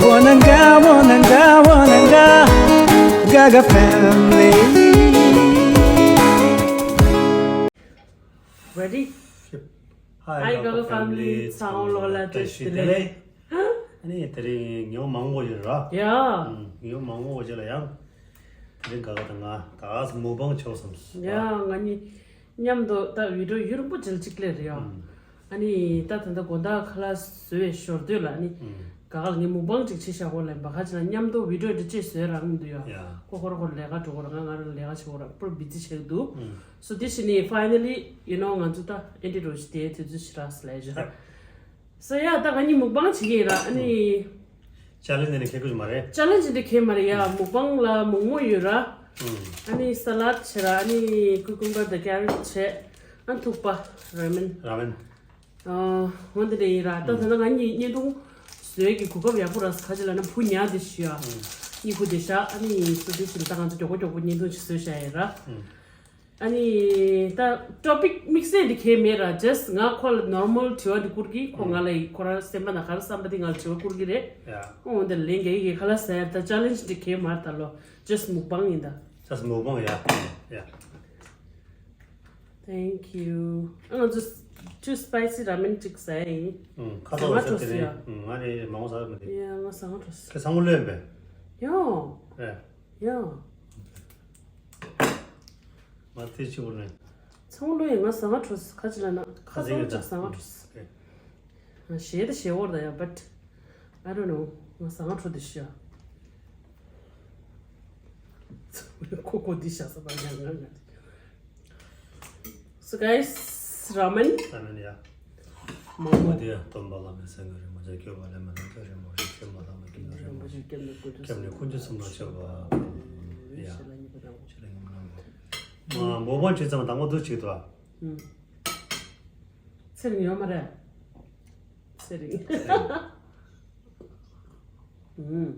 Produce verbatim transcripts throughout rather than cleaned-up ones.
Wananga, wananga, wananga, Gaga family. Ready? Hi, Gaga family. ཚང་མ་ལོ་ལ་བཀྲ་ཤིས་བདེ་ལེགས། ཨ་ནི་དེ་རིང་ཉི་མ་མང་པོ་ཡོད་ར། ཡ། ཉི་མ་མང་པོ་རྗེས་ལ་ཡང་། དེ་རིང་ག་ག་དང་ང་ད་ག་སེ་མུག་པང་བྱེད་བསམ་སོང་། ཡ། ང་གཉིས་མཉམ་དུ་ད་བི་ཌིའོ་ཡུན་རིང་པོ་རྗེས་ལ་གཅིག་སླེབས་རེད་ཡ། ཨ་ནི་ད་ད་ལྟ་དགོང་དག་ཁ་ལག་བཟོས་པའི་ཞོར་དུས་ལ་ཨ་ནི་ག་ག་ལ་ངས་མུག་པང་ཅིག་བྱེད་བཞག་གོ་ལབ་པ་ག་ཅི་ལ་མཉམ་དུ་བི་ཌིའོ་འདི་ཅིག་བཟོས་རག་གི་མི་འདུག་ཡ། ཁོ་ཁོ་ར་ཁོ་ར་ལས་ཀ་འགྲོ་གོ་ར་ང་ང་ར་ལས་ཀ་བྱེད་གོ་ར་པུར་བི་ཛི་བྱེད་ཀྱི་འདུག་སོ་དེ་བཞིན་ནི་ཕའི་ནལ་ལི་ཡུ་ནོ་ང་ཚོ་ད་ཨེ་འདྲ་རོ་ཞིག་དེ་དུས་ཚོད་ཞིག་རག་སོང་ལབ་བྱས། སོ་ཡ་ད་ང་གཉིས་མུག་པང་བྱེད་ཀྱི་ཡིན་ར་ཨ་ནི། ཅ་ལེན་ཇི་འདི་ཁེ་ཁུ་མ་རེད། ཅ་ལེན་ཇི་འདི་ཁེ་མ་རེད་ཡ། མུག་པང་ལ་མོག་མོག་ཡོད་ར། ཨ་ནི་ས་ལད་བྱས་ར་ཨ་ནི་ཀུ་ཀུམ་བར་དང་ཀེ་རོཊ་བྱས། ཨ་ཐུག་པ་ར་མེན། ར་མེན། ཨ་འོ་འདི་འདྲ་ཡིན་ར། ད་ད་ལྟ་ང་གཉིས་བརྙན་ཐུང་བཟོས་ཀྱི་གོ་སྐབས་ཡག་པོ་རག་སོང་། ག་ཅི་ལབ་ན་བུ་ཉལ་བསྡད་ཤག་ཡ། གཉིད་ཁུག་བསྡད་ཤག་ཨ་ནི་སོ་དེ་བཞིན་ད་ང་ཚོ་མགྱོགས་པོ་མགྱོགས་པོ་བརྙན་ཐུང་ཞིག་བཟོས་བཞག་ཡིན་ར། ཨ་ནི་ད་ཊོ་པིག་དམིགས་བསལ་འདི་གས་མེད་ར། ཇས་ང་ཁོ་ལ་ནོར་མལ་དྲི་བ་འདི་བསྐུར་གི། ཁོ་ང་ལ་ཁོ་རང་སེམས་པ་ནང་ག་རེ་བསམ་པ་འདི་ང་ལ་དྲི་བ་བསྐུར་གི་རེད། ཡ། ཨོ་འདི་ལན་རྒྱག་གི་ཁ་ལག་ཟ་ཡ་ད་ཅ་ལེན་ཇི་འདི་གས་མ་རེད་ད་ལོ། ཇས་མུག་པང་ཡིན་ད། ཇས་མུག་པང་ཡ། ཡ། Thank you. ཨ་ང་ཚོ་ཊུ་སི་པའི་སི་ར་མེན་ཅིག་ཟ་ཡ་ཡིན། ཁ་ཟ་ང་ཚོ་ཟ་དེ་ནས་ང་ནི་མང་པོ་ཟ་མི་འདུག་ཡ་ང་ཟ་ང་ཚོ་ཟ། ཁྱེད་ཚང་མ་ལོས་པས། ཡ། རེད། ཡ། ང་དེ་ཅི་བོ་ནས། ཚང་མ་ལོས་ཡིན། ང་ཟ་ང་བྲོ་ཁ་ཅི་ལ་ན་ཁ་ཚང་ཅག་ཟ་ང་བྲོ། ཞེ་ད་ཞེ་བོར་ད་ཡ། But I don't know. ང་ཟ་ང་བྲོ་དེ་ཤ། ཁོ་ཁོ་འདི་ཤ་ས་པ་ཡ་ང་ང་། So guys, ramen. Ramen, yeah. Momo. དེ་ཡང་སྟོན་པ་བླ་མའི་སེང་གེ་རིན་པོ་ཆེ་སྐྱོབ་པ་ལས་མི་རང་ཅག་རིན་པོ་ཆེ་སྐྱོབ་པ་བླ་མ་སྐྱེས་བུ་རིན་པོ་ཆེ་སྐྱབས་གནས་ཀུན་ཏུ་སྐྱབས་གནས་ཀུན་ཏུ་སེམས་ལ་མཆོད་པ། ཡ། ཆེ་ལ་ཉེ་བ་དང་། ཆེ་ལ་ཉེ་བ་དང་། མ་མོ་པ་ཆེ་ཙམ་དང་པོ་འདུ་ཅིག་ཏུ། ཨུམ། ཚེ་རིང་ཡོད་མ་རེད། ཚེ་རིང་། ཚེ་རིང་། ཨུམ།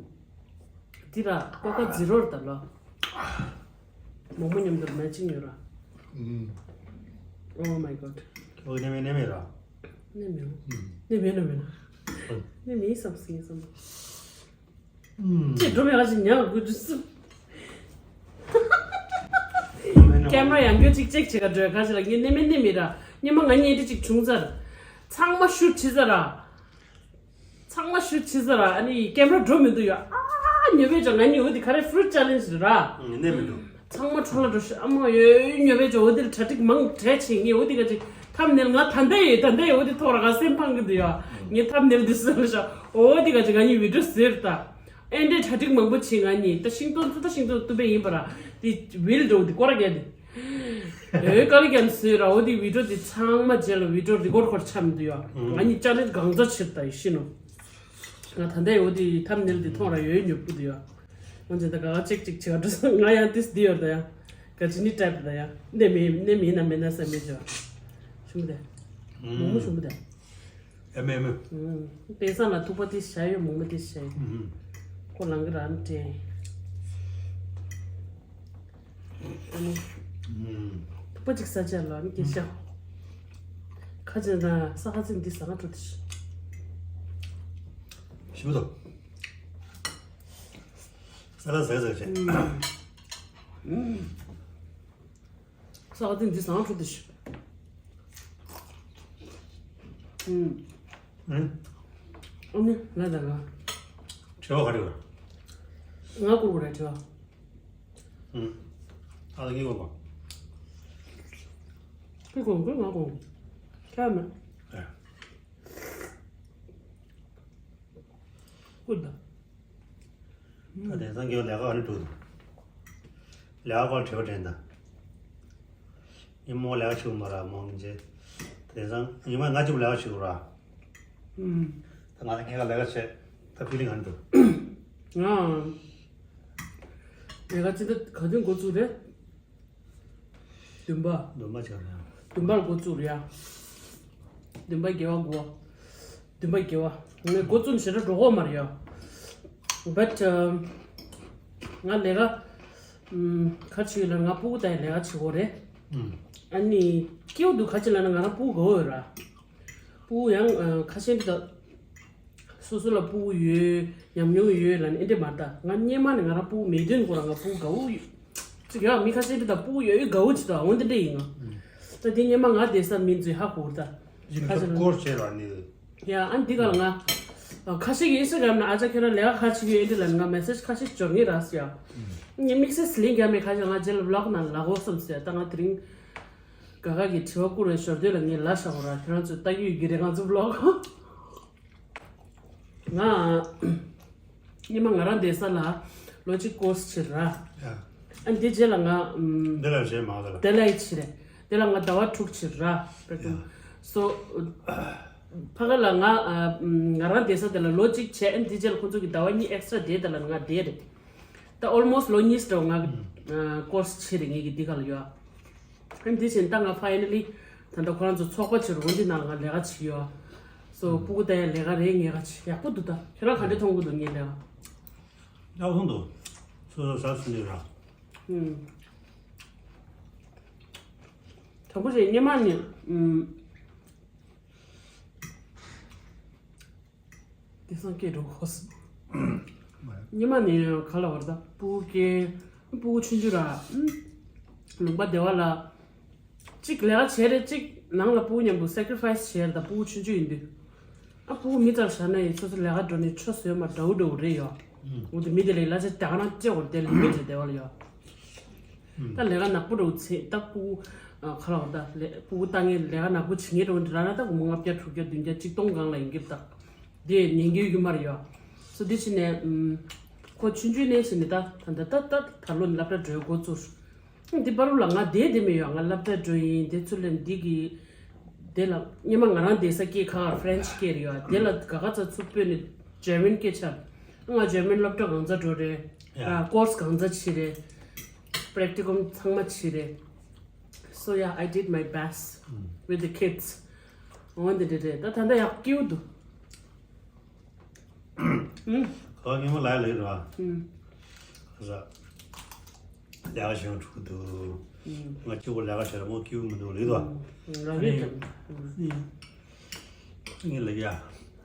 འདི་ར་ཀོ་ཀ་ཛི་རོ་ར་ད་ལོ། མོག་མོག་མཉམ་དུ་མེ་ཅིང་ཡོད་ར། ཨུམ། Oh my god. ཁྱོད་ནེ་མེ་ནེ་མེ་ར། ནེ་མེ་ར། ནེ་མེ་ནེ་མེ་ར། ནེ་མེ་བསམ་སྲིད་བསམ། ཨུམ། ཅེས་སྒྲོམ་ཡག་ཅིག་ཉག་དགོས་དུས་སུ། ཀེམ་ར་ཡང་འགྱོད་ཅིག་ཅེག་བྱེད་ག་འགྲོ་ག་ཅི་ལ་ངས་ནེ་མེ་ནེ་མེ་ར། སྙེ་མ་ང་གཉིས་འདི་ཅིག་བྱུང་ཚར། ཚང་མ་ཤུཊ་བྱེད་ཚར་ར། ཚང་མ་ཤུཊ་བྱེད་ས་ར། ཨ་ནི་ཀེམ་ར་འགྲོ་མི་འདུག་ཡ། ཨ་ཉོ་བས་ཅང་ང་གཉིས་འོ་དེ་ག་རེ་ཕུ་རུཊ་ཅ་ལེན་ཇི་ར། ཨང་ནས་མི་འདུག་ཚང་མ་འཕྲོ་ལ་འགྲོ་ཤག་ཨ་མ་ཡོད་ཉོ་བས་ཅང་འོ་དེ་ལ་གྲ་སྒྲིག་མང་གྲས་བྱེད། ངས་འོ་དེ་ག་ཅིག་ཐམ་ནེལ་ང་ད་ལྟ་ཡོད་ད་ལྟ་ཡོད་འོ་དེ་ཐོག་ར་ག་སེམས་ཕངས་གི་འདུག་ཡ། ངས་ཐམ་ནེལ་དེ་སུ་ལ་ཤག་འོ་དེ་ག་ཅིག་ང་གཉིས་བི་ཌིའོ་ཟེར་ད། ཨེ་འདྲས་གྲ་སྒྲིག་མང་པོ་བྱེད་ང་གཉིས་ད་ཤིང་ཏོག་ཚོ་ད་ཤིང་ཏོག་ཏུ་པེ་ཡིན་པ་ར། དེ་བིལ་འགྲོ་དེ་སྐོར་ར་རྒྱག་དེ། ཨོའི་དཀའ་ལས་ཀྱང་བཟོས་ར། འོ་དེ་བི་ཌིའོ་དེ་ཚང་མ་རྗེས་ལ་བི་ཌིའོ་རི་ཀོཌ་ཁོར་ཆམ་འདུག་ཡ། ང་གཉིས་ཅ་ལེན་གང་ཚ་ཕྱིར་ད་ཡི་ཤི་ནོ། ང་ད་ལྟའི་འོ་དེ་ཐམ་ནེལ་དེ་མཐོང་ར་ཡོད་ཉོབ་ཀུ་འདུག་ཡ། ང་ཚོ་ད་ག་ག་ཅིག་ཅིག་བྱེད་ག་འགྲོ་སོང་། ང་ཡང་ཏིས་འདི་ཡོད་ད་ཡ། ག་ཅི་ནི་ཏྲེབ་ད་ཡ། ནེ་མེ་ནེ་མེ་ན་མེ་ན་ས་མེ་ཇོ། ཤུམ་དེ། མོ་མོ་ཤུམ་དེ། ཨེ་མེ་མེ། དེང་སང་ལ་ཐུག་པ་ཏིས་བྱ་ཡོད་མོ་མོ་ཏིས་བྱ་ཡོད། ཁོ་ལང་གི་ར་ནི་ཏྲེ། ཨ་ནི། ཐུག་པ་ཅིག་ས་ཆ་ལ་ནི་སྐྱེ་ཤག་ཁ་ཅན་ད་ས་ཁ་ཚིག་འདི་ས་ཁ་འཕྲོ་དེ་ཤི། ཞིམ་པོ་འདུག་ས་ལ་ཟག་ཟག་བྱས། ས་ཁ་ཚིག་འདི་ས་ཁ་འཕྲོ་དེ་ཤི། ཨུམ། ཨུམ། ཨ་ནི་ང་ད་ང་དྲི་བ་ག་རེ་ཡོད། ང་བསྐུར་དགོས་རེད་དྲི་བ། ཨུམ། ཨ་ལ་ངའི་དགོངས་པ། ཁྱོད་དགོངས་ཁྱོད་ང་དགོངས། ཁྱོད་མེད། ཨེ། བསྐུར་ད། ད་དེང་སང་ཁྱོད་ལས་ཀ་ག་རེ་འགྲོ་འདུག་ལས་ཀ་སྐོར་དྲི་བ་དྲན་ད། ཉིན་མོ་ལས་ཀ་བྱེད་དགོས་མ་རེད་མང་ཆེ། དེང་སང་ཉི་མ་ལྔ་བཅུ་ལས་ཀ་བྱེད་དགོས་ར། ཨུམ། ད་ང་ལ་ངས་ལས་ཀ་བྱེད། ད་ཕི་ལིང་ག་འདུག་ང་། ལས་ཀ་ཅི་འདྲ་ག་དུས་འགོ་བཙུགས་རེད། བདུན་པ། བདུན་པ་ཆགས་རེད། བདུན་པར་འགོ་བཙུགས་རེད་ཡ། བདུན་པ་དགེ་བ་དགུ་བ། བདུན་པ་དགེ་བ། ངས་འགོ་བཙུགས་ཞེ་དྲག་འགྲོ་གི་མ་རེད་ཡ། But ང་ལས་ཀ་ཁ་ཅིག་ལ་ང་སྤུ་གུ་དང་ལས་ཀ་བྱེད་དགོས་རེད། ཨ་ནི་སྐྱིད་པོ་འདུག་ཁ་ཅིག་ལ་ན་ང་རང་སྤུ་གུ་དགའ་བོ་ཡོད་ར། སྤུ་གུ་ཡང་ཁ་ཤས་འདི་ད། སོ་སོ་ལ་སྤུ་གུ་ཡོད། ཉམས་མྱོང་ཡོད་ལབ་ནས་ཨེ་འདྲ་མ་རེད་ད། ང་སྔོན་མ་ནས་ང་རང་སྤུ་གུ་མེད་དུས་ཁོ་རང་ང་སྤུ་གུ་དགའ་བོ་ཡོད། ཅིག་ཡ་མི་ཁ་ཤས་འདི་ད་སྤུ་གུ་ཡོད་ཡོད་དགའ་བོ་ཅིག་ད་འོ་འདི་འདྲ་ཡིན་ང་། ད་འདི་སྔོན་མ་ང་བསྡད་ས་མིན་ཚོས་ཧ་གོ་ར་ད། ཡིན་ཁ་ཤས་ལ་སྐོར་བྱས་ལ་ནི། ཡ་ཨ་འདི་ག་ལ་ང་། ཁ་ཤས་ཀྱི་ཨིན་སི་ཊ་གྷ་རམ་ནང་ཨ་ཅག་ཁྱོད་རང་ལས་ཀ་ག་བྱེད་ཀྱི་ཡོད་ཨེ་འདྲ་ལབ་ནས་ང་མེ་སེ་ཇི་ཁ་ཤས་འབྱོར་ངེས་ར་ཟེར་ཡ། ངས་དམིགས་བསལ་ཟི་ལིང་རྒྱབ་མེད་ཁ་ཤས་ང་རྗེས་ལ་བི་ལོག་ནང་ལ་ལབ་དགོས་བསམ་ཟེར་ད་ང་དེ་རིང་། དགའ་དགའ་གི་དྲི་བ་བསྐུར་བའི་ཞོར་དུས་ལ་ངས་ལབ་བཞག་གོ་ར་ཁྱོད་རང་ཚོས་ལྟ་གི་ཡོད་ཀྱི་རེད་ང་ཚོ་བི་ལོག་ང་། སྔོན་མ་ང་རང་བསྡད་ས་ལ་ལོ་གཅིག་ཀོར་སི་བྱས་ར། ཡ། ཨ་འདི་རྗེས་ལ་ང་ཨམ། འདི་ལ་རྗེས་མ་ལ། དེ་ལ་ཡི་བྱས་རེད། དེ་ལ་ང་ཟླ་བ་དྲུག་བྱས་ར། ཡ། སོ། ཕ་ག་ལ་ང་ཨ་ཨམ་ང་རང་བསྡད་ས་དེ་ལ་ལོ་གཅིག་བྱས་ཨ་འདི་རྗེས་ལ་ཁོང་ཚོ་གི་ཟླ་བ་གཉིས་ཨེག་སི་ཊ་ར་བསྡད་དེ་ལ་ང་བསྡད་རེད། ད་ཨོལ་མོ་སི་ལོ་གཉིས་འདྲ་བོ་ང་གི་ཨ་ཀོར་སི་བྱས་རེད་ངེད་ཀྱི་འདི་ག་ལ་ཡོད། ཨ་འདི་བྱས་ད་ང་ཕ་ཡི་ནལ་ལི་ད་ལྟ་ཁོ་རང་ཚོ་ཚོགས་པ་བྱས་རུང་འདི་ནང་ང་ལས་ཀ་བྱེད་ཡོད། སོ་སྤུ་གུ་ལྟ་ཡ་ལས་ཀ་རེད་ངས་ཀ་བྱེད་ཡག་པོ་འདུག་ད་ཁྱེད་རང་ག་འདྲ་མཐོང་གི་འདུག་ངའི་ལས་ཀ། ཡག་པོ་མཐོང་འདུག་སོ་སོ་ཟ་སུ་ནས་ར། ཨུམ། དྲང་པོ་བྱས་སྔོན་མ་ནས་ཨུམ། དེང་སང་སྐད་འགྲོ་གོ་སོང་། སྔོན་མ་ནས་ག་ལ་བར་ད་སྤུ་གུ་སྐྱེ། སྤུ་གུ་ཆུང་ཆུང་ར། ལུང་པ་བདེ་བ་ལ། གཅིག་ལས་ཀ་བྱས་རེད་གཅིག་ནང་ལ་སྤུ་གུ་མཉམ་དུ་སེ་ཀི་རི་ཕ་ཡི་སི་བྱས་རེད་ད་སྤུ་གུ་ཆུང་ཆུང་ཡིན་དུས། ཨ་སྤུ་གུ་མི་ལྟར་བཞག་ན་ཡིན་སོ་སོ་ལས་ཀ་འགྲོ་ནས་ཆུ་ཟོས་མ་འདྲ་བོ་འདྲ་བོ་རེད་ཡོད། འོ་དེ་མི་དེ་ལས་ལ་ཆ་དེ་ག་རང་སྐྱེ་བར་དེ་ལ་མི་དེ་བདེ་བ་ལ་ཡོད། ད་ལས་ཀ་ནག་པོ་འདྲ་བོ་ཚེ་ད་སྤུ་གུ་ཨ་ག་ལ་བར་ད་ལས་སྤུ་གུ་ལྟ་ངན་ལས་ཀ་ནག་པོ་བྱེད་ངན་འདྲ་བོ་འདྲ་ལ་ན་ད་སྒོར་མོ་ལྔ་བརྒྱ་དྲུག་བརྒྱ་བདུན་བརྒྱ་གཅིག་སྟོང་སྒང་ལ་ཡིན་གྱི་ད། དེ་ཉན་གྱི་ཡོད་ཀྱི་མ་རེད་ཡོད། སོ་དེ་བྱས་ནས་ཨུམ། ཁོ་ཆུང་ཆུང་ནས་བྱས་ནས་ད་ད་ད་ད་ད་ལོ་ནས་སློབ་གྲྭ་འགྲོའི་འགོ་བཙུགས། འདི་བར་ལ་ང་བསྡད་བསྡད་མེད་ཡོད་ང་སློབ་གྲྭ་འགྲོ་ཡིན་དེ་ཚུར་ལ་འདི་གི་དེ་ལ་སྔོན་མ་ང་རང་བསྡད་ས་སྐད་ཁག་ཧྥ་རན་ཆི་སྐད་རེད་ཡོད་དེ་ལ་ག་ག་ཚ་ཚུར་སྤོས་ནས་ཇར་མན་སྐད་ཆ། ང་ཇར་མན་སློབ་གྲྭ་གང་ཚ་འགྲོ་རེད། ཡ། ཀོར་སི་གང་ཚ་བྱེད་རེད། པྲེག་ཊི་ཀལ་ཚང་མ་བྱེད་རེད། So yeah, I did my best with the kids. འོན་ཏེ་རེད་རེད་ད་ད་ལྟ་ཡག་སྐྱིད་པོ་འདུག་ཨུམ། ཁ་ཉིན་མོ་ལ་ལས་ར། ཨུམ། ཁ་ས། ལས་ཀ་བྱེད་འགྲོ་གི་འདུག་ཨུམ། ང་གཅིག་པོ་ལས་ཀ་བྱེད་ལ་མོ་སྐྱིད་པོ་མི་འདུག་ལས་འདུག་ཨུམ། རང་ཉིད་ཀྱང་། ཨུམ། ངས་ལས་ཀ་ཡ།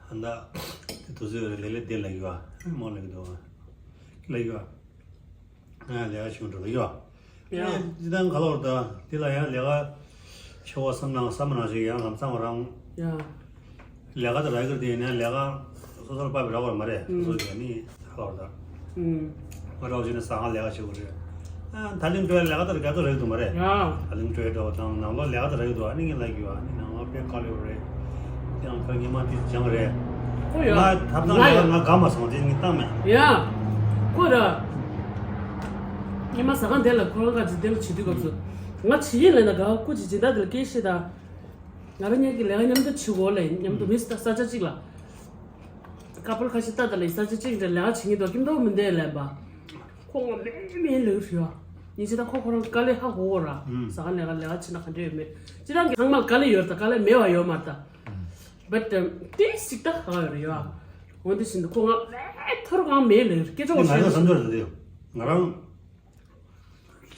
ཧ་ད། དེ་དུས་ཚོད་ལས་ལས་བསྡད་ལས་ཀ་ཡ། མོ་ལས་ཀ་འདུག་ལས་ཀ་ཡ། ང་ལས་ཀ་བྱེད་འགྲོ་གི་ཡོད། ཡ། ཡ། ཇི་ལྟར་ག་ལོར་ད་འདི་ལ་ཡང་ལས་ཀ་ཆེ་བ་བསམ་ན་བསམ་མ་ནང་ཞིག་ཡང་ལམ་སང་བ་རང་། ཡ། ལས་ཀ་དེ་རག་གི་དེ་ནས་ལས་ཀ་སོ་སོར་པ་བི་རག་པར་མ་རེད། ཨུམ། སོ་སོ་ནི་ག་ལོར་ད། ཨུམ། ང་རོགས་བྱས་ནས་ཟ་ཁང་ལས་ཀ་བྱེད་དགོས་རེད། ཨ་ད་ལིང་ཀྲོའི་ལས་ཀ་དེ་རྒྱ་མཚོ་རག་གི་འདུག་མ་རེད། ཡ། ད་ལིང་ཀྲོའི་འགྲོ་བ་དང་ནང་ལོགས་ལས་ཀ་དེ་རག་གི་འདུག་ཨ་ནི་ངས་ལབ་གི་ཡོད། ཨ་ནི་ནང་ལོགས་དཔེ་དཀའ་ལས་རེད། དེ་ཡང་ཁ་ཉི་མ་དེ་སྦྱང་རེད། ཁོ་ཡ། ང་ཐབ་ཚང་ལས་ཀ་ང་དགའ་མ་སོང་དེ་ངས་བཏང་མེད། ཡ། ཁོ་ར། ཉི་མ་ཟ་ཁང་དེ་ལ་ཁོ་རང་ག་ཅིག་དེ་ལ་བྱེད་དུས་སྐབས་སུ། ང་བྱེད་ཀྱིན་ལས་ན་དགའ་བ་སྐུ་ཅིག་སྦྱིན་བདག་དེ་ལ་སྐད་བཤད་དང་། ང་རང་ཉལ་གྱི་ལས་ཀ་མཉམ་དུ་བྱེད་དགོས་ལས་མཉམ་དུ་མི་སི་ད་ས་ཆ་གཅིག་ལ། ཀ་པལ་ཁ་ཤས་ལྟ་ད་ལས་ས་ཆ་གཅིག་འདྲ་ལས་ཀ་བྱེད་ཀྱི་འདུག་ཀྱི་འདུག་མི་འདུག་ལབ་པ། ཁོ་ང་མེད་མེད་ལབ་ཡོད། ཉིན་ཅི་ད་ཁོ་ཁོ་རང་དཀའ་ལས་ཧ་གོ་གོ་ར། ཟ་ཁང་ལས་ཀ་ལས་ཀ་བྱེད་ན་ག་འདྲ་ཡོད་མེད། སྤྱིར་བཏང་གི་ཚང་མ་ལ་དཀའ་ལས་ཡོད་རེད་ད་དཀའ་ལས་མེད་པ་ཡོད་མ་རེད་ད། བཊ་ཏེ་སི་ཅིག་ད་ཧ་གོ་ཡོད་རེད་ཡོད། འོན་ཏེ་བཞིན་དུ་ཁོ་ང་མེད་ཐོར་གང་མེད་ལབ་ཡོད་སྐད་ཆ་ང་ང་ཚོ་བཤད་བསམ་ཚུལ་རེད་ཡོད། ང་རང་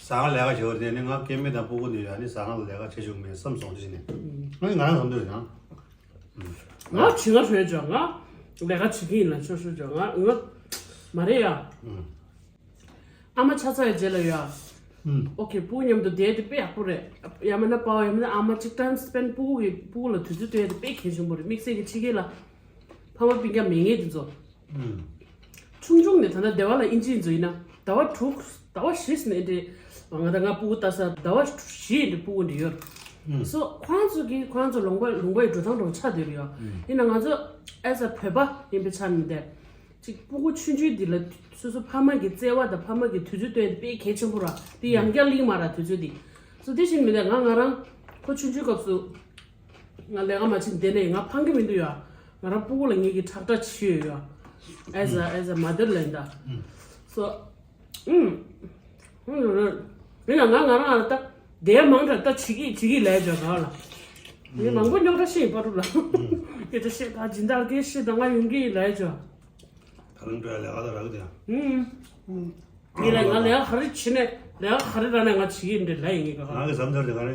ཟ་ཁང་ལས་ཀ་བྱེད་པ་དེ་ནི་ང་སྐྱེ་དམན་དང་སྤུ་གུ་འདི་ཡ་ནི་ཟ་ཁང་ལ་ལས་ཀ་བྱེད་བཅུག་མེད་བསམ་སོང་དེ་བཞིན་ནི། ང་ནི་ང་རང་བསམ་ཚུལ་རེད་ཡང་། ང་བྱེད་ང་ཧྲོས་ཅོ་ང་ལས་ཀ་བྱེད་ཀྱི་ཡིན་ལ་ཆོ་ཧྲོས་ཅོ་ང་ང་མ་རེད་ཡ། ཨ་མ་ཆགས་ཚར་བའི་རྗེས་ལ་ཡ། ཨོ་ཁེ་སྤུ་གུ་མཉམ་དུ་བསྡད་དེ་དཔེ་ཡག་པོ་རེད། ཡང་མིན་ན་པ་བ་ཡང་མིན་ན་ཨ་མ་གཅིག་ཊའིམ་སི་པེན་སྤུ་གུ་གི་སྤུ་གུ་ལ་དུས་ཚོད་སྟོན་ཡ་དེ་དཔེ་གལ་ཆེན་པོ་རེད། དམིགས་བསལ་གྱི་ཕྱི་རྒྱལ་ལ་ཕ་མ་སྤུན་ཀྱག་མེད་མཁན་དེ་ཚོ། ཆུང་ཆུང་ནས་ད་ལྟ་སྡེ་བ་ལ་ཨིན་ཇི་ཡིན་ཚོ་ཡིན་ན་ཟླ་བ་དྲུག་ཟླ་བ་བཞི་ནས་འདྲེ། ང་ད་ང་སྤུ་གུ་ལྟ་ས་ཟླ་བ་བཞི་འདྲེ་སྤུ་གུ་འདྲེ་ཡོད། སོ་ཁོ་རང་ཚོ་གིས་ཁོ་རང་ཚོ་ལུང་པ་ལུང་པ་ཡི་འགྲོ་སྟངས་འདྲ་བོ་ཆགས་བསྡད་ཡོད། ཡིན་ན་ང་ཚོ་ཨེ་ཛ་བོད་པ་ཡིན་པའི་ཆ་ནས་བསྡད། ཅིག་སྤུ་གུ་ཆུང་ཆུང་འདི་ལ་སོ་སོ་ཕ་མ་གི་བརྩེ་བ་དང་ཕ་མ་གི་དུས་ཚོད་སྟོན་དཔེ་གལ་ཆེན་པོ་ར། དེ་ཡང་བསྐྱར་གླེང་མ་ར་དུས་ཚོད་འདི། སོ་དེ་བཞིན་མི་འདུག་ང་ང་རང་ཁོ་ཆུང་ཆུང་སྐབས་སུ་ང་ལས་ཀ་མ་བྱེད་འདི་ནས་ང་ཕང་གི་མི་འདུག་ཡ། ང་རང་སྤུ་གུ་ལ་ངེད་ཀྱི་ཁྲག་ཁྲག་བྱེད་ཡོད་ཡ། As a as a mother ལན་ད། སོ། ཨུམ། ཡིན་ན་ང་ང་རང་ལ་ད་དེ་མང་དྲགས་ད་བྱེད་ཀྱི་བྱེད་ཀྱི་ལས་བྱ་ག་ལ། ངས་མང་པོ་རྙོག་དྲ་ཤེས་པ་རུ་ལ། སྐད་ཆ་བཤད་ད་སྦྱིན་བདག་སྐད་བཤད་ད་ང་ཡོང་གི་ལས་བྱ། ད་རུང་འགྲོ་ཡ་ལས་ཀ་ད་རག་དེ། ཨུམ། ངས་ལས་ང་ལས་ཀ་ག་རེ་བྱེད་ནས་ལས་ཀ་ག་རེ་རག་ནས་ང་བྱེད་ཀྱི་འདྲ་ལས་ཡིན་གི་ག་ང་གི་བསམ་ཚུལ་དེ་ག་རེ།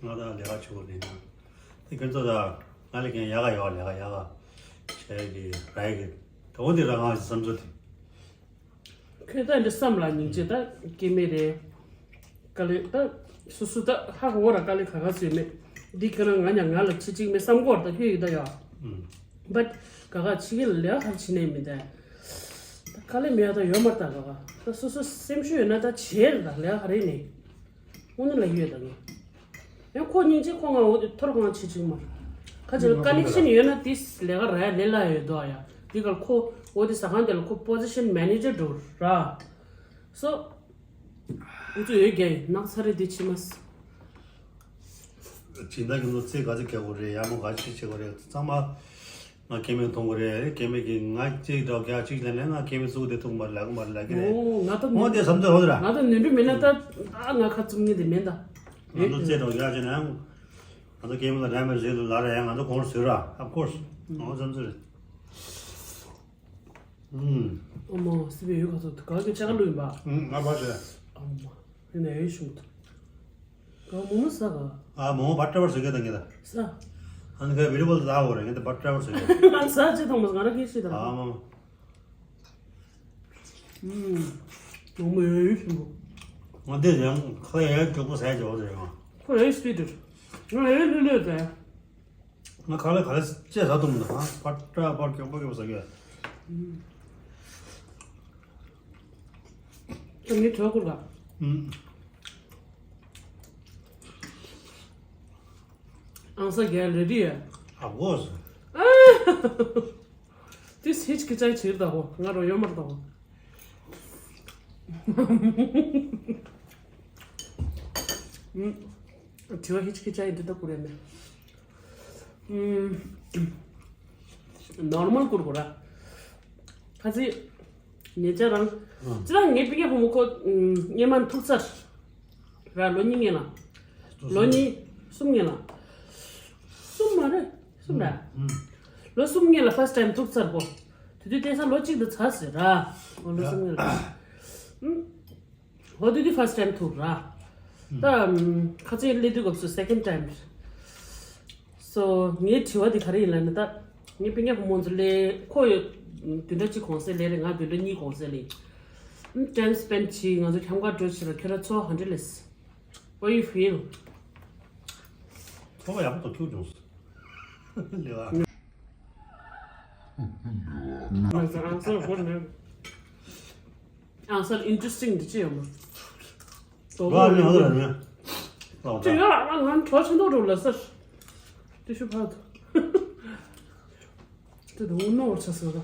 ང་ད་ལས་ཀ་ཆུ་བོ་ནས་ན། དེ་ཁྱོད་ཚོ་ད་ང་ལས་ཀྱང་ཡག་ག་ཡོད་ལས་ཀ་ཡག་ག་ཁྱེད་ཀྱི་རའི་གི་དོ་དེ་རང་ང་བསམ་ཚུལ་དེ། ཁྱོད་ད་འདི་བསམ་ལ་སྙིང་རྗེ་ད་སྐྱེ་མེད་རེད། དཀའ་ལས་ད་སོ་སོ་ད་ཧ་གོ་བ་ར་དཀའ་ལས་ག་ག་ཚོད་མེད། འདི་ཁྱོད་རང་ང་ཉ་ང་ལ་ཆི་གཅིག་མེད་བསམ་གོ་བ་ད་ཁྱོད་ཡིག་ད་ཡ། ཨུམ། བཊ་ག་ག་ཕྱི་རྒྱལ་ལས་ཀ་ཧར་ཕྱི་ནས་མི་ད། ད་དཀའ་ལས་མེད་ད་ཡོད་མ་རེད་ད་ག་ག་ད་སོ་སོ་སེམས་ཤུགས་ཡོད་ན་ད་བྱེད་རེད་ད་ལས་ཀ་ཧ་རེད་ནས། དངོས་གནས་ལ་ཡོད་ད་ངས། ཡང་ཁོ་སྙིང་རྗེ་ཁོ་ང་འོ་དེ་ཐོར་གང་ཆེ་ཆིག་མ། ཁ་ཅིག་ལ་ཀ་ནེག་ཤན་ཡོད་ན་དེས་ལས་ཀ་ར་ཡ་ལས་ལ་ཡོད་དོ་ཡ། དེ་གར་ཁོ་འོ་དེ་ཟ་ཁང་དེ་ལ་ཁོ་པོ་ཟི་ཤན་མེ་ནེ་ཇར་འགྲོ་ར། སོ། འུ་ཚོ་ཡོད་རྒྱ་ཡིན་ནག་ཚ་རེ་དེ་ཆི་མ་སི། ཇི་འདྲ་ཡིན་ནོ་ཚེ་ག་ཚོད་རྒྱག་དགོས་རེད་ཡ་མོ་ག་ཚོད་བྱེད་དགོས་རེད་ཚང་མ། ང་སྐྱེ་དམན་མཐོང་གི་རེད། སྐྱེ་དམན་གྱིས་ང་གཅིག་འདྲ་རྒྱ་གཅིག་ལེན་ལེན་ང་སྐྱེ་དམན་གཙུག་དེ་ཐུག་མ་ལ་གི་མ་ལ་གི་རེད། ཨོ་ང་ད་ཨོ་དེ་བསམ་ཚུལ་ཧོ་ར། ང་ད་ནོར་འཁྲུལ་མེད་ན་ད་ད་ང་ཁ་བཙུམ་ངེས་དེ་མེད་ད། ང་ཚོ་རྩེ་གྲོགས་ཡག་ཅིག་ན་ང་ཚོ་སྐྱེ་དམན་ལ་རན་པའི་རིགས་ལ་ར་ཡང་ང་ཚོ་གོང་བཟོས་ར། Of course ང་ཚོ་བསམ་ཚུལ་རེད། ཨུམ། ཨོ་མ་སི་པའི་ཡོད་ག་ཚོད་ག་གི་ཆ་ག་ལུས་པ། ཨུམ་ང་བ་ཞེ། ཨོ་མ་རི་ན་ཡོད་ཤུང་། ག་མོ་མོ་ཟ་ག་ཨ་མོ་མོ་བཊ་ཊ་བར་ཟ་གི་ད་ངེད་ད། ཟ། ཨ་ནི་ཁ་བི་ཌི་ཡོ་བོལ་ད་ཧོ་རེད་ངེད་ད་བཊ་ཊ་བར་ཟ་གི་ང་ཟ་ཅི་ཐོང་མོ་ང་ར་གི་ཤི་ད། ཨ་མོ་མོ། ཨུམ། མོ་མོ་ཡོད་ཤུང་། ང་འདི་ཡང་ཁ་ཡ་ཡ་མགྱོགས་པོ་ཟ་ཡ་ཇོ་རེད་ཡང་། ཁོ་ཡ་སི་པི་ཌི། ང་ཡ་ལུ་ལུ་ཟ་ཡ། ང་ག་ལེ་ག་ལེ་ཅེས་ཟ་ཐུབ་མི་འདུག་ཨ། བཊ་ཊ་བཊ་མགྱོགས་པོ་མགྱོགས་པོ་ཟ་གི། ཁྱོད་ངའི་གྲོད་ཁོག་ལ། ཨུམ། ཨང་ས་རྒྱལ་རེ་ཌི་ཡ། ཨ་གོ་སོ། ཏིས་ཧིཆ་ཀི་ཅའི་ཕྱིར་ད་གོ་ང་རོ་ཡོད་མར་ད་གོ། ཨུམ། དྲི་བ་ཧིཆ་ཀི་ཅའི་འདི་ད་ཀུ་རེ་མེ། ནོར་མལ་བསྐུར་དགོས་ར། ཁ་ཚིག་ཉེ་ཆར་རང་། ཅི་རང་ངའི་སྤུན་ཀྱག་བུ་མོ་ཁོ་སྔོན་མ་ཐུག་ཚར། ར་ལོ་གཉིས་སྔོན་ལ། ལོ་གཉིས་གསུམ་སྔོན་ལ། གསུམ་མ་རེད་གསུམ་ར། ལོ་གསུམ་སྔོན་ལ་first time ཐུག་ཚར་ཁོ། དེ་དུས་བལྟས་ས་ལོ་གཅིག་ཏུ་ཚར་ཟེར་ར། ལོ་གསུམ་སྔོན་ལ། འོ་དེ་དུས་first time ཐུག་ར། ད་ཁ་ཚིག་སླེབས་དུས་སྐབས་སུ་second time། སོ་ངའི་དྲི་བ་དེ་ག་རེ་ཡིན་ལབ་ན་ད། ངའི་སྤུན་ཀྱག་བུ་མོ་ཚོ་ལས་ཁོ་ཡོད། བདུན་ཕྲག་གཅིག་གོང་ཚད་ལས་རེད་ང་བདུན་ཕྲག་གཉིས་གོང་ཚད་ལས། time spend བྱས་ང་ཚོ་ཁྱམས་ཁར་འགྲོ་བྱས་ལ་ཁྱོད་ར་ཚོ་hundred less། What you feel? ཚོ་བ་ཡག་པོ་ཐུག་བྱུང་། ལེ་བ། ང་ཚོ་ཨང་སར་ཧོར་ནས། ཨང་སར་interesting འདི་ཅི་ཡོད་མ། ལོ་ལ་ནི་ཧ་ལ་ནི། ལོ་ཅི་ཡོད་ལ་ང་གྲོ་ཆེན་ཐོག་འགྲོ་ལ་སར། ཏི་ཤུ་ཕ་ཐོ། ཏི་དུ་ནོར་ཆ་སོ་ད།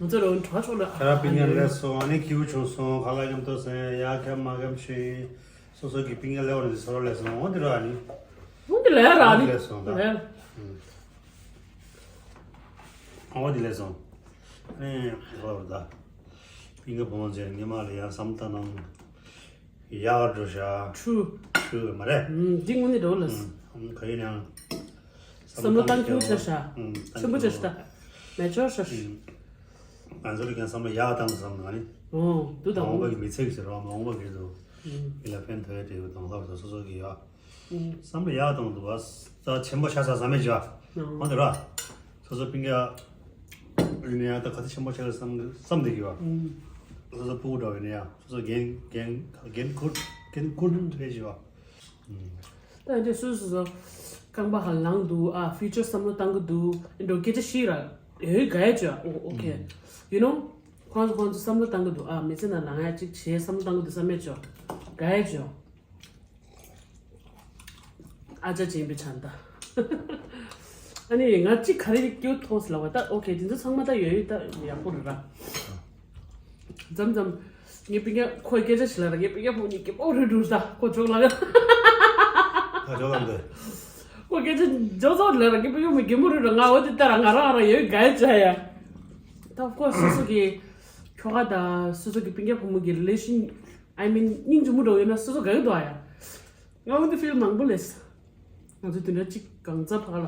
ང་ཚོ་རང་གྲོ་ཆོག་ལ། ཁ་ར་པི་ཉ་ལས་སོང་ཨ་ནི་ཁྱིའུ་ཆུང་སོང་ཁ་ལ་ཡམ་ཏོ་སེ་ཡ་ཁམ་མ་ཁམ་ཤི། སོ་སོ་གི་པི་ཉ་ལེ་བ་རེ་སོ་ལས་སོང་འོ་དི་ར་ནི། འོ་དི་ལེ་ར་ནི། ལས་སོང་ད། ལེ། འོ་དི་ལས་སོང་། ཨེ་ཧོ་ད། པི་ཉ་བོང་ཅན་ཉི་མ་ལ་ཡང་བསམ་ད་ནང་། ཡག་འགྲོ་ཤག་ཁྲུ། ཁྲུ་མ་རེད། ཨུམ། འདི་དངོས་གནས་འགྲོ་ལ། ཨུམ། ག་ཡིན་ཡང་། བསམ་བློ་བཏང་རྒྱུ་ཆེ་ཤག་ཨུམ། ཆེན་པོ་ཆེ་ཤག་མེ་ཅོར་ཤག་ཨུམ། ང་ཚོ་ལ་ཀྱང་བསམ་བློ་ཡག་བཏང་བསམ་ན་ནི། ཨོ། འདུ་མ་འོངས་པ་དང་། གི་མི་ཚེ་གི་ཟེར་བ་མ་འོངས་པ་གི་འདུ། ཨུམ། མི་ལ་ཕན་ཐོགས་ཡ་དེ་གི་དང་ལྷག་ཏུ་སོ་སོ་གི་ཡ། ཨུམ། བསམ་བློ་ཡག་བཏང་འདུག་བ། ད་ཆེན་པོ་ཆགས་ས་བསམ་མེད་ཅག་ཨུམ། འོན་ཏེ་ར། སོ་སོ་པིང་ཡ། ཡིན་ན་ཡང་ད་ག་ཚོད་ཆེན་པོ་ཆགས་ས་བསམ་བསམ་བསྡད་ཀྱི་བ། ཨུམ། སོ་སོ་ཕྲུ་གུ་འདྲ་བ་ཡིན་ན་ཡང་སོ་སོ་རྒན་རྒན་རྒན་ཁུར་རྒན་ཁུར་རེད་ཅི་བ། ཨུམ། ད་འདི་སོ་སོ་སོ་རྐང་པ་ཧ་ལངས་འདུག་ཨ། ཕིའུ་ཅར་བསམ་བློ་བཏང་གི་འདུག་ཨེ་འགྲོ་སྐད་ཆ་ཤིག་ར་ཡོད་ག་ཡ་ཅོ། ཨོ་ཨོ་ཁེ། ཨུམ། You know། ཁོང་ཚོ་ཁོང་ཚོ་བསམ་བློ་བཏང་གི་འདུག་ཨ། མི་ཚེ་ནང་ལངས་ཡ་གཅིག་བྱས་བསམ་བློ་བཏང་གི་འདུག་བསམ་མེད་ཅོ། ག་ཡ་ཅོ། ཨ་ཅག་ཅན་པའི་ཆ་ད། ཨ་ནི་ང་གཅིག་ག་རེ་སྐྱོ་ཐོག་ལ་བ་ད་ཨོ་ཁེ་དེ་ཚོ་ཚང་མ་ད་ཡོད་ཡོད་ད་ཡག་པོ་རེད་ར། མཚམས་མཚམས་ངའི་པི་ཀ་ཁོའི་སྐད་ཆ་ཞིག་ལ་ར་ངའི་པི་ཀ་ཕོ་ཉིད་ཀྱི་ཨོ་རེད་འདུག་ད་ཁོ་ཇོག་ལ་ཡ། ད་ཇོག་ལ་འདི། ཁོ་སྐད་ཆ་ཇོག་ཚོགས་ལ་ར་ངའི་པི་ཀ་མི་གད་མོ་རེད་ར་ང་འོ་དེ་ལྟ་ར་ང་རང་ར་ཡོད་ག་ཡ་ཅ་ཡ། ད་ཁོ་སོ་སོ་གི་ཁྱོ་ག་ད་སོ་སོ་གི་པི་ཀ་ཕོ་མོ་གི་རི་ལེ་ཤན། I mean སྙིང་རྗེ་མོ་འདྲ་བོ་ཡོད་ན་སོ་སོ་དགའ་གི་འདུག་ཨ་ཡ། ང་འོ་དེ་ཕིལ་མང་པོ་ལས། ང་ཚོ་དེ་འདྲ་གཅིག་གང་ཚ་བག་ལ་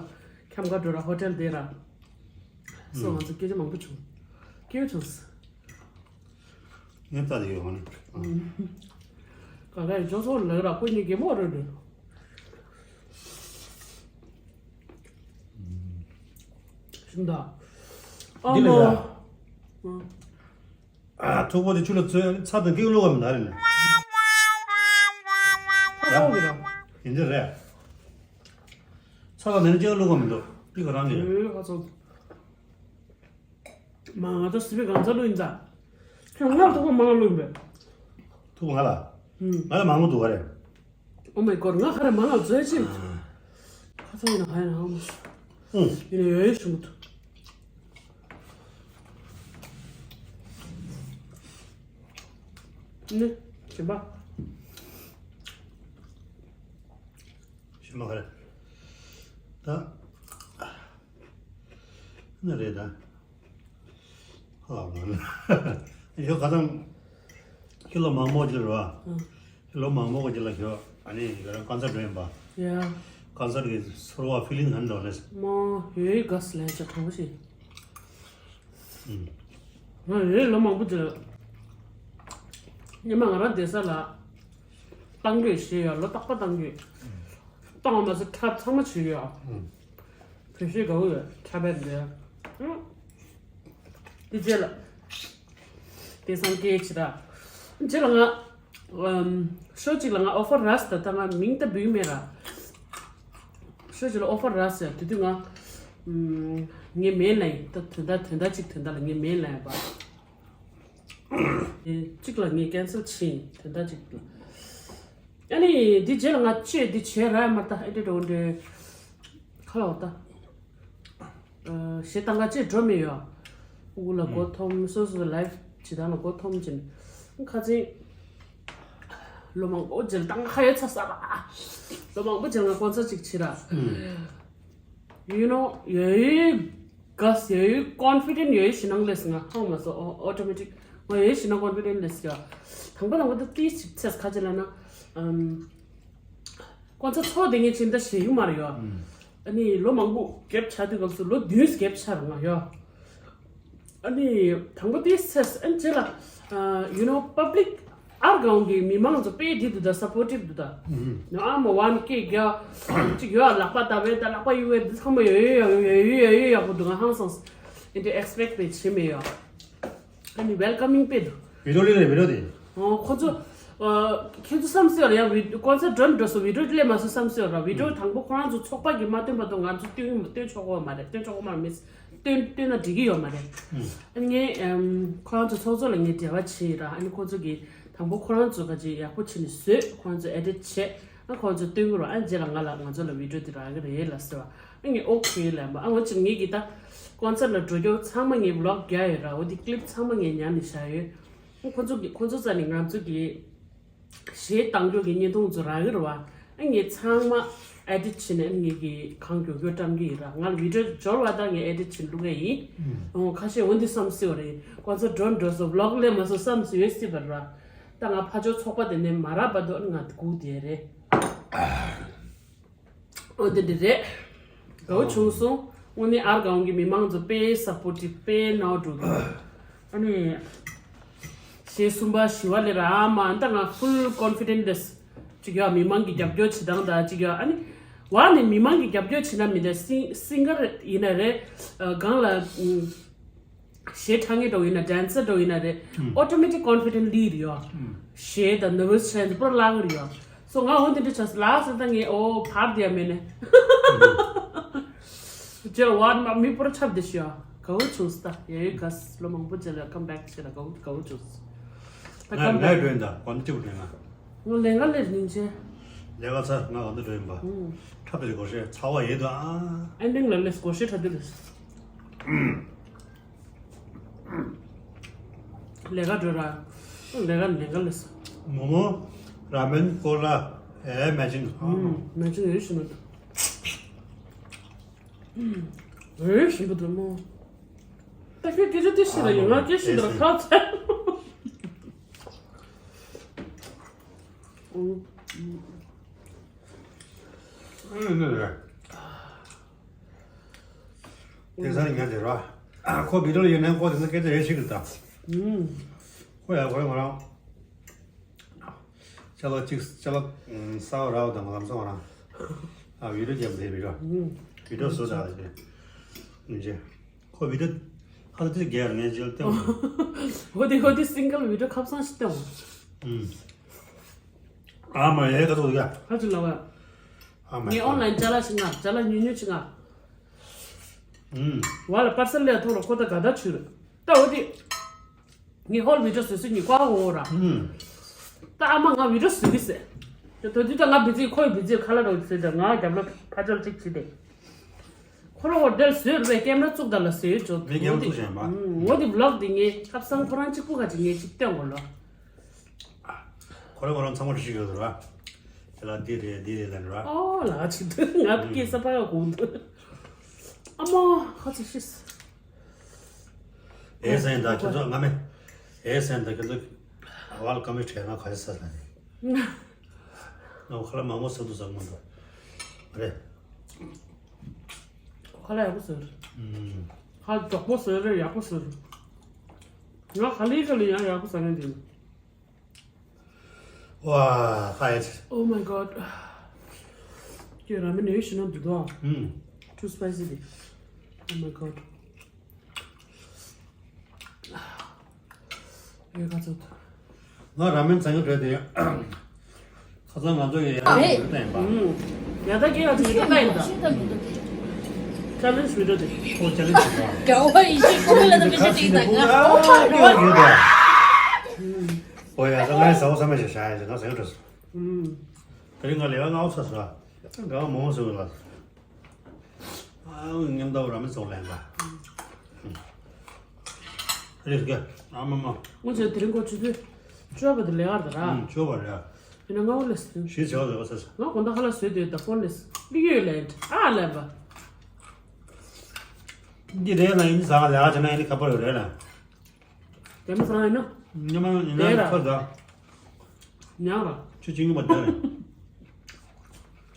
ཁྱམས་ཁ་འགྲོ་ར་ཧོ་ཊེལ་བསྡད་ར། སོ་ང་ཚོ་སྐད་ཆ་མང་པོ་བྱུང་། སྐྱིད་པོ་བྱུང་། ངས་ལྟ་དེ་ཡོད་ཧོ་ནི། ག་ག་ཡི་ཇོ་ཚོ་ལག་ར་ཁོ་གཉིས་གད་མོ་རོལ་འགྲོ། འདི་ལ་ཡ། ཨ་མཐུག་པོ་དེ་ཆུ་ལ་བཙོས་ཚྭ་དང་སྐྱེ་བླུགས་པ་མི་འདུག་རེད་ནས། ཚྭ་ཚྭ་འོང་གི་ར། ཡིན་འདི་རེད། ཚྭ་དང་ནས་སྐྱེ་བླུགས་པ་མི་འདུག་འདི་ག་རང་གི་རེད། ཨེ་ཧ་ཚང་། མ་ང་ཚོ་སི་པི་གང་ཚ་ལུ་ཡིན་ཙང་། ཁྱོད་ང་ཐུག་པ་མང་ལུ་ཡིན་པས། ཐུག་པ་ང་ལ། ང་ལ་མང་པོ་འདུག་ག་རེད། Oh my god ང་ཁ་ར་མང་ལ་བཟོས་ཕྱིན། ཁ་ཚ་ཡིན་ན་ཧ་ཡིན་ན་ཧ་མ་སོང་། ཡིན་ན་ཡོད་ཡོད་བྱུང་གི་འདུག་ནི་གཞན་པ། གཞན་པ་ག་རེད། ད། ནི་རེད་ད། ཧ་ལམ་ཡོད་ཁ་ཚང་། ཁྱི་ལོ་མང་པོ་ཅིག་རེད་བ། ཁྱི་ལོ་མང་པོ་གི་ཅིག་ལ་ཁྱོད་ཨ་ནི་ཡོད་ར་ཀོན་སར་འགྲོ་ཡིན་པ། ཡ། ཀོན་སར་གི་ཚོར་བ་ཕི་ལིང་ཧན་འགྲོ་ནས། མོ་ཡོད་ག་སི་ལན་ཅག་གྲོང་ཞིག་ང་ཡོད་ལོ་མང་པོ་ཅིག་ཉི་མ་ང་རང་བསྡད་ས་ལ། བཏང་རྒྱུ་ཞེས་ཡོད་ལོ་རྟག་པ་བཏང་རྒྱུ། བཏང་བ་མ་ཟད་ཁྲབ་ཚང་མ་བྱེད་ཡོད། བོད་ཤེས་དགའ་བོ་ཡོད་ཁྲབ་བས་འདི། དེ་རྗེས་ལ། དེང་སང་སྐད་ཆ་ར། རྗེས་ལ་ང་། ཤོ་གཅིག་ལ་ང་ཨོ་ཕར་ར་སི་ད་ལྟ་ང་མིང་ད་འབུལ་མེད་ར། ཤོ་གཅིག་ལ་ཨོ་ཕར་ར་སི་ཡ་དེ་དུས་ང་། ངའི་མེད་ལ་ཡིན་ད་དོན་དག་དོན་དག་གཅིག་དོན་དག་ལ་ངའི་མེད་ལ་ཡིན་པ། གཅིག་ལ་ངས་ཀན་སལ་ཕྱིན་དོན་དག་གཅིག་ལ། ཨ་ནི་འདི་རྗེས་ལ་ང་ཅེས་འདི་བྱས་ར་མ་ད་ཨེ་འདྲ་འགྲོ་འདྲ། ཁ་ལ་འོ་ད། ཞེ་ཏང་ག་ཅེས་འགྲོ་མེད་ཡོད། ཨུ་ལ་མགོ་འཐོམ་སོ་སོ་ལའིབ་བྱེད་སྟངས་ལ་མགོ་འཐོམ་ཅིན། ཁ་ཚིག་ལོ་མང་པོ་རྗེས་ལ་ཏང་ཁ་ཡོད་ཚ་ས་ར། ལོ་མང་པོ་རྗེས་ལ་ང་སྐོར་ཚ་གཅིག་བྱེད་ར། You know ཡོད་ག་ཡོད་ཀོན་ཕི་ཌེན་ཡོད་ཞི་ནང་ལས་ང་ཧང་མ་སོ་ཨོ་ཏོ་མེ་ཊིག་ང་ཡོད་ཞི་ནང་ཀོན་ཕི་ཌེན་ལས་ཡ། དང་པོ་དང་པོ་ད་ཏིས་ཅིག་ཚེས་ཁ་ཅི་ལ་ན། ཀོན་ཚ་ཚོ་དེ་ངས་ཕྱིན་ད་ཞེ་ཡུ་མ་ར་ཡོད། ཨ་ནི་ལོ་མང་པོ་གེབ་ཆ་དུས་སྐབས་སུ་ལོ་བདུན་གེབ་ཆ་ར་ང་ཡོད། ཨ་ནི་དང་པོ་དེ་སེས་ཨན་ཅེ་ལ། You know public ཨར་གང་གི་མི་མང་ཚོ་དཔེ་དེ་འདུག་ད་སབ་པོར་ཊིབ་འདུག་ད། ནོ་ཨ་མ་ཝན་ཀེ་ག་ཅིག་ཡོད་ལག་པ་བརྡབ་པའི་ད་ལག་པ་གཡུག་པའི་འདི་ཚང་མ་ཡོད་ཡོད་ཡོད་ཡོད་ཡོད་ཡོད་ཡག་པོ་འདུག་ང་ཧང་སངས་ཨེ་འདྲ་ཨེག་སི་པེག་པའི་བྱེད་མེད་ཡོད། ཨ་ནི་ཝེལ་ཀ་མིང་དཔེ་འདུག་བི་ཌིའོ་ལས་རེད་བི་ཌིའོ་དེ། ཁོ་ཚོ། ཁྱེད་ཚོ་བསམ་སྲིད་པ་ལ་ཡང་ཀོན་སར་ཊི་འགྲོ་འགྲོ་སོང་བི་ཌིའོ་སླེབས་མ་སོང་བསམ་སྲིད་པ་ར་བི་ཌིའོ་དང་པོ་ཁོ་རང་ཚོ་ཚོགས་པ་གིས་མ་སྟོན་པ་དང་ང་ཚོ་སྟོན་སྟོན་ཆོག་གོ་མ་རེད་སྟོན་ཆོག་གོ་མ་རེད་མིས་སྟོན་སྟོན་ན་འགྲིག་གི་ཡོད་མ་རེད། ཨ་ངས་ཁོ་རང་ཚོ་ཚོགས་གཙོ་ལ་ངས་འབྲེལ་བ་བྱས་ར་ཨ་ནི་ཁོ་ཚོ་གིས་དང་པོ་ཁོ་རང་ཚོ་ག་ཅིག་ཡག་པོ་བྱས་ནས་བཟོས་ཁོ་རང་ཚོ་ཨེ་ཌིཊ་བྱས་ཨ་ཁོ་རང་ཚོ་སྟོན་གི་རོགས་ཨ་རྗེས་ལ་ང་ལ་ང་ཚོ་ལ་བི་ཌིའོ་དེ་རག་གི་རེད་ལ་ཟེར་བ་ཨ་ངས་ཨོ་ཁེ་ལབ་པ་ཨ་ང་ཅིག་ངས་གི་ད་ཀོན་སར་ཊི་ལ་འགྲོ་རྒྱུ་ཚང་མ་ངས་བི་ལོག་རྒྱག་ཡོད་ར་འོ་དེ་ཀི་ལིབ་ཚང་མ་ངས་ཉར་ནས་བཞག་ཡོད། ཁོ་ཚོ་གི་ཁོ་ཚོ་རྩ་ནས་ང་ཚོ་གི་གཞས་བཏང་རྒྱུ་གི་བརྙན་ཐུང་ཚོ་རག་གི་རེད་བ། ཨ་ངས་ཚང་མ་ཨེ་ཌིཊ་བྱས་ནས་ཨ་ངས་གི་གང་མགྱོགས་མགྱོགས་བཀྲམ་གི་ཡིན་ར། ང་ལ་བི་ཌིའོ་འབྱོར་བ་དང་ངས་ཨེ་ཌིཊ་བྱས་བླུག་གི་ཡིན། ཨོ་ཁ་ཤས་འོ་འདི་བསམ་སྲིད་པ་རེད། ཁོ་ཚོ་འགྲོ་འགྲོ་སོང་བི་ལོག་སླེབས་མ་སོང་བསམ་སྲིད་ཡོད་སྲིད་པ་ར། ད་ང་ཕ་ཇོ་ཚོགས་པ་དེ་ནས་མ་རག་བར་དུ་ཨ་ང་སྒུག་བསྡད་རེད། ཨོ་དེ་འདྲ་རེད། དགའ་བོ་བྱུང་སོང་། དངོས་གནས་ཨར་གའོན་གྱི་མི་མང་ཚོ་དཔེ་སབ་པོར་ཊིབ་དཔེ་ནོར་འགྲོ་གི་ཨ་ནི། ཞེས་གསུམ་པ་བཞི་པ་ལས་ར་ཨ་མ་ཨ་ད་ང་ཕུལ་ཀོན་ཕི་ཌེན་ཊི་ལེས་ཅིག་ཡོད་མི་མང་གི་རྒྱབ་སྐྱོར་བྱེད་སྟངས་དང་ཅིག་ཡོད་ཨ་ནི། བ་ནི་མི་མང་གི་རྒྱབ་སྐྱོར་བྱེད་ན་མི་འདྲ་སིང་སིང་གར་ཡིན་ན་རེད། གང་ལ། གཞས་འཁྲབ་མཁན་འདྲ་བོ་ཡིན་ན་ཌན་སར་འདྲ་བོ་ཡིན་ན་རེད། ཨོ་ཊོ་མེ་ཊིག་ཀོན་ཕི་ཌེན་ཊི་ལི་རེད་ཡོ། གཞས་དང་ནར་ཝས་ཆགས་ཡང་པུ་ར་བརླག་གི་རེད་ཡོ། སོ་ང་འོ་དེ་འདྲ་ཆགས་སོང་ལགས་སོ་ད་ངས་ཨོ་བར་དེ་ཡང་མེད་ནས། ཇེ་ཝར་མ་མི་པུ་ར་ཆབ་དེ་ཤི་ཡོ། དགའ་བོ་བྱུང་སོང་ད་ཡ་ཡོད་ག་ལོ་མང་པོ་རྗེས་ལ་ཀམ་བེག་བྱས་ལ་དགའ་བོ་དགའ་བོ་བྱུང་སོང་། ད་ང་ཀམ་ལས་བེག་འགྲོ་ཡིན་ད་གོ་ན་ཅི་བུ་དྲན་ང་། ང་ལས་ཀ་ལས་རིང་ཆེ། ལས་ཀ་ཚར་ང་ག་འདི་འགྲོ་ཡིན་པ། ཁྲབ་དེ་སྒོར་གཞས་ཚ་བ་ཡོད་དོ་ཨ། ཨེན་ཌིང་ལ་ལས་སྒོར་གཞས་ཁྲབ་དེ་ལས། ལས་ཀ་འགྲོ་ར། ལས་ཀ་ལས་ཀ་ལས། མོ་མོ། ར་མེན་ཀོ་ལ། ཨེ་མེ་ཅིང་། མེ་ཅིང་ཡོད་ཤི་མི་འདུག་ཨེ་ཤི་མི་འདུག་མོ། ད་ཁྱོད་སྐད་ཆ་དེ་ཤི་ལ་ཡིན་ང་སྐད་ཤི་འདུག་ཁ་ཚ། དེང་སང་ཡིན་ན་དེ་ར། ཁོ་བི་ཌིའོ་ཡིན་ན་ཁོ་དེ་ཚོ་སྐད་ཆ་རེ་ཞིག་གི་ད། ཁོ་ཡ་ཁོ་ཡ་ང་རང་། ཅ་ལག་གཅིག་ཅ་ལག་ས་བ་ར་བ་དང་ལམ་སང་བ་རང་། ཨ་བི་ཌིའོ་རྒྱབ་དེ་བི་ཌིའོ། བི་ཌིའོ་བཟོ་ད་དེ། ཡིན་ཅེ། ཁོ་བི་ཌི་ཡོ་ཧ་ལ་དེ་རྒྱལ་ངས་ཇེལ་ཏེ། ཧོ་དེ་ཧོ་དེ་སིང་གལ་བི་ཌི་ཡོ་ཁབ་སང་ཞིག་ཏེ། ཨུམ། ཨ་མ་ཡེ་ག་ཚོད་ཡ། ཧ་ཅི་ལ་བ། ཨ་མ་ངས་ཨོན་ལན་ཅ་ལག་ཞིག་ང་ཅ་ལག་ཉུང་ཉུང་ཞིག་ང་། ཨུམ། བ་ལ་པར་སལ་ལས་ཐོག་ལ་ཁོ་ད་ག་ད་ཆུ་རུ། ད་འོ་དེ། ངས་ཧོལ་བི་ཌི་ཡོ་བཟོས་སུ་ཉིད་ཀ་འོ་ར། ཨུམ། ད་ཨ་མ་ང་བི་ཌི་ཡོ་བཟོས་གི་ཟེར། ད་དུས་ད་ང་བི་ཛི་ཁོའི་བི་ཛི་ཁ་ལ་རོགས་ཟེར་ད་ང་རྒྱབ་ལ་ཕ་ཅོལ་གཅིག་བྱས་ཏེ། ཁོ་རང་འོ་དེར་བཟོས་རེད་པས་ཀེམ་ར་བཙུགས་ད་ལ་བཟོས་ཅོ། མི་ཀེམ་ར་བཙུགས་བཞིན་པ། ངོ་དེ་བི་ལོག་དེ་ངས་ཁབ་སང་ཁོ་རང་གཅིག་པུ་ག་ཅིག་ངས་གཅིག་སྟོན་དགོས་ལོ། ཁོ་རང་ཁོ་རང་ཚང་མ་རེ་ཞིག་ཡོད་ར། དེ་ལ་འདི་རེད་འདི་རེད་ལབ་ར། ཨོ་ལ་ཅིག་ང་སྐད་ས་པ་ཡ་གོང་དུ། ཨ་མ་ཁ་ཚིག་ཤིས། ཨེ་སེན་ད་ཁྱོད་ཚོ་ང་མེ། ཨེ་སེན་ད་ཁྱོད་ཚོ་ཝལ་ཀམ་ཁྲལ་ང་ག་ཡེ་ས་ལ་ནི། ང་ཁ་ལ་མང་པོ་ཟ་འདུག་ཟ་མ་འདུག་རེད། ཁ་ལ་ཡག་པོ་ཟེར། ཁ་མགྱོགས་པོ་ཟེར་རེད་ཡག་པོ་ཟེར། ང་ག་ལེ་ག་ལེ་ཡང་ཡག་པོ་ཟ་ངེས་འདུག་ཝ་ཧའེ། Oh my god. ཁྱོད་ར་མེན་ནས་ཡོད་ཤི་ན་འདུག་དོ། ཨུམ། Too spicy དེ། Oh my god. ཡོད་ག་ཚོད། ང་ར་མེན་ཚང་གི་བྲོས་ཏེ། ཁ་སང་ང་ཚོ་ཡི་ཡ་རེད། ཡོད་ད་ཡིན་པ། ཨུམ། ཡ་ད་སྐྱེ་ཡ་ཚོད་ཡོད་ད་ཡིན་ད། ཅ་ལེན་ཇི་བི་ཌི་ཡོ་དེ། ཨོ་ཅ་ལེན་ཇི་བི་ཌི་ཡོ། དགའ་བ་ཡིན་ཤེས་ཀོ་ལ་ད་མི་ཤེས་ཏིག་ད་ང་། ཨོ་ཡོད་ད། ཨོ་ཡ་ད་ང་ཡི་ཟ་བོ་ས་མེད་ཞེས་བྱ་ཡ་ཞེས་ང་ཟ་ཡོད་འགྲོ་སོང་། ཨུམ། དེ་རིང་ང་ལས་ཀ་ང་ཨོ་ཚ་ཟ། དགའ་བ་མང་བོ་ཟ་བ་ལ། ཨ་ངའི་མཉམ་ཟླ་བ་ར་མེན་ཚོགས་ལེན་པ། རེད་ཀྱ། ཨ་མ་མ། ངོ་ཚ་དེ་རིང་གོ་ཆུ་ཚོད་བཅུ་པ་དེ་ལས་ཀར་དེ་ར། ཨུམ་བཅུ་པ་རེད། ཡིན་ན་ང་འོ་ལས་སུ། ཞེས་བྱ་བ་ལས་ཀ་ས་ས། ང་དགོང་དག་ཁ་ལག་བཟོས་དུས་ད་ཕོན་ལས་སུ་ལི་ཡོད་ལན་ཨ་ལན་པ། འདི་རེད་ན་ཡིན་ཟ་ག་ལས་ཀ་བྱེད་ན་ཡིན་ཁ་པར་ཡོད་རེད་ལ། རྒྱ་མི་ཚང་ཡིན་ན། ཉི་མ་ཉི་མ་ཁ་ཟ། ཉག་ར། ཆུ་ཆིང་གི་མ་དེ་རེད།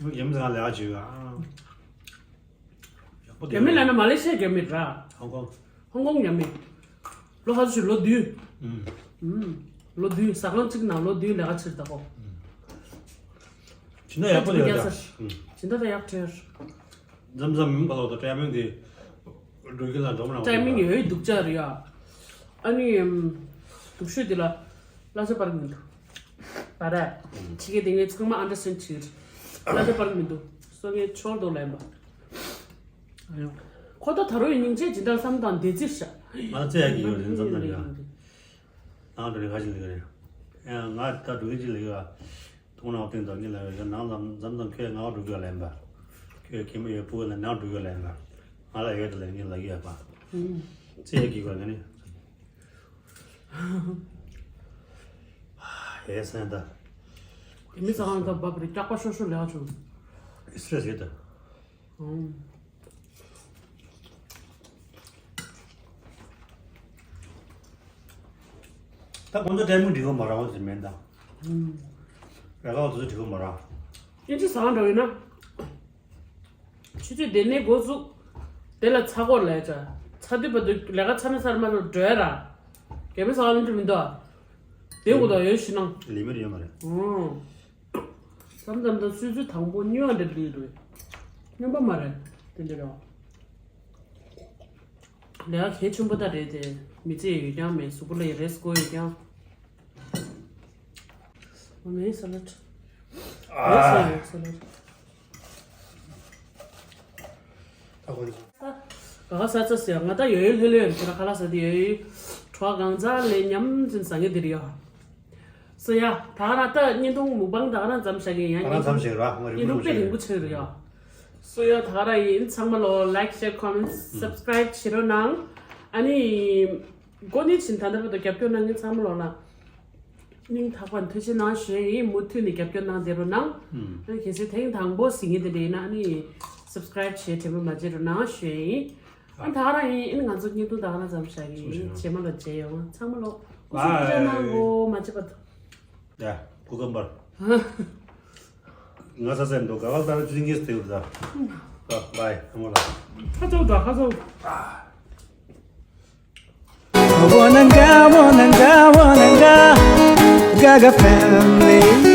རྒྱ་མི་ཚང་ལས་ཀ་བྱེད་ཡོད་ཨ། ཡག་པོ་རྒྱ་མི་ལབ་ན་མ་ལེ་ཤི་ཡ་རྒྱ་མི་ར། ཧོང་ཀོང་། ཧོང་ཀོང་རྒྱ་མི། ལོ་ཧ་ཚོ་ཞིག་ལོ་བདུན། ཨུམ། ཨུམ། ལོ་བདུན་ཟ་ཁང་གཅིག་ནང་ལོ་བདུན་ལས་ཀ་བྱེད་ད་ཧོ། ཇི་འདྲ་ཡག་པོ་ཡོད་ད། ཇི་འདྲ་ད་ཡག་ཁྲེར། འཛམ་བཟང་མིན་པ་ལོ་ད་ཀྲའི་མིང་དེ་འགྲོ་གི་ལ་འགྲོ་མ་ན། ཀྲའི་མིང་ཡོད་སྡུག་ཅག་རེད་ཡ། ཨ་ནི་སྡུག་ཤོས་དེ་ལ་གླ་ཆ་སྤར་གི་མི་འདུག་ད་ར། ཕྱི་རྒྱལ་དེ་ངས་ཚང་མ་ཨན་ཌར་སི་ཊེན་ཌ་བྱེད་ཀྱི་རེད། གླ་ཆ་སྤར་གི་མི་འདུག་སོ་ངས་ཆོལ་དོ་ལན་པ། ཁོ་ད་ད་རུང་ཡིན་སྙིང་རྗེ་ཇི་ལྟར་བསམ་དང་བདེ་ཚིར་བཞག་ང་ཚེ་ཡ་གི་ཡོད་རེད་འཛམ་ཐང་ཡ། ནང་འགྲོ་ནས་ཁ་ཅིག་ལས་ཀ་རེད། ཡང་ང་ད་འགྲོ་གི་ཅིག་ལས་ཀ་ཐུག་ནང་སྟེང་དུ་ངས་ལབ་ཡོད་ནང་ལམ་འཛམ་ཐང་ཁྱོད་ང་འགྲོ་གི་ལན་པ། ཁྱོད་གད་མོ་ཡོད་ཕྲུ་གུ་ལ་ནང་འགྲོ་གི་ལན་པ། ང་ལ་ཡོད་དེ་ལ་ངས་ལབ་ཡོད་པ། ཚེ་ཡ་གི་གོ་ང་ནི། ཨེ་སེན་ད། མི་ཚང་ད་བབ་རེད་སྐྱག་པ་ཤོར་ཤོར་ལས་ཀ་བྱུང་། སི་ཊེ་རེ་སི་ཡོད་ད། ད་ཁོང་ཚོ་ཀྲའི་མིང་འགྲིག་གི་མ་རེད་ཟེར་མིན་ད། རེ་ཁ་ཚོ་འགྲིག་གི་མ་རེད། ཨིན་ཇི་ཟ་འགྲོ་ཡིན་ན། ཆུ་ཚོད་དེ་ནས་འགོ་བཙུགས། དེ་ལ་ཚ་སྐོར་ལས་ཀྱ། ཚ་དུས་བར་དུ་ལས་ཀ་ཚར་ན་ཚར་མ་ཚར་འགྲོ་ཡ་ར། རྒྱ་མི་ཟ་བ་ལ་འགྲོ་མི་འདུག་ཨ། དེ་འགོ་དང་ཡོད་ཤི་ནང་། ལི་མིར་ཡོད་མ་རེད། ཨང་། མཚམས་མཚམས་དང་སུས་སུས་དང་པོ་སྨྱོ་བ་འདྲ་འདྲ་རེད། སྨྱོན་པ་མ་རེད། དེ་འདྲ་རེད། ལས་ཀ་གལ་ཆེན་པོ་ད་རེད་དེ། མི་ཚེ་ཡོད་ཀྱང་མེད་གཟུགས་པོ་ལ་ཡི་རེས་དགོས་ཡོད་ཀྱང་། ཨ་མའི་ས་ལད། ཨ། མའི་ས་ལད། ད་ཁོ་རེད། ག་ག་ས་ཚ་ཟེར་ང་ད་ཡོད་ཡོད་ལྷོད་ལྷོད་ཡོད་ཁྱེད་རང་ཁ་ལག་ཟ་དེ་ཡོད་ཡོད། གྲོགས་གང་ཚ་ལས་མཉམ་འཛིན་ཟ་ངེས་དེ་རེད་ཡ། སོ་ཡ། ད་ག་རང་ད་བརྙན་ཐུང་མུག་པང་ད་ག་རང་ཙམ་བཞག་གི་ཡིན་ཡ། ད་ག་རང་ཙམ་བཞག་ར་ང་རིང་པོ་རིང་པོ་བྱས། རིང་པོ་ཆགས་རེད་ཡ། སོ་ཡ། ད་ག་རང་ཡིན། ཚང་མ་ལོ་ལའིཀ་ཤེར་ཁོ་མེན་སབ་སི་ཀ་རའིབ་བྱེད་རོགས་གནང་། ཨ་ནི། འགོ་ནས་ཕྱིན་ད་ལྟ་བར་དུ་རྒྱབ་སྐྱོར་གནང་མཁན་ཚང་མ་ལོ་ལ། སྙིང་ཐག་པ་ནས་ཐུགས་རྗེ་གནང་ཞུ་ཡ་ཡིན། མུ་མཐུད་ནས་རྒྱབ་སྐྱོར་གནང་བསྡད་རོགས་གནང་། ཨ་ནི་གལ་སྲིད་དེང་དང་པོ་གཟིགས་མཁན་དེ་འདྲ་ཡིན་ན་ཨ་ནི་སབ་སི་ཀ་རའིབ་བྱེད་དྲན་པ་མ་བརྗེད་རོགས་གནང་ཞུ་ཡ་ཡིན། ཨ་ད་ག་རང་ཡིན། ཨ་ནི་ང་ཚོ་བརྙན་ཐུང་ད་ག་རང་ཙམ་བཞག་གི་ཡིན། རྗེས་མ་ལ་མཇལ་ཡོང་། ཚང་མ་ལོ་སྐུ་གཟུགས་བཀྲ་ཤིས་བདེ་ལེགས་གནང་གོ་མ་བརྗེད་པ། ཡ། སྐུ་ཁམས་བཟང་། ང་ས་སེམས་འདུག་ག་བ་ལྟར་ཅི་ངེས་ཐེབས་ད། ད་བའི་ཁ་མོ་ལ། ཁ་ཚོགས་ད་ཁ་ཚོགས། Wananga, wananga, wananga, Gaga family.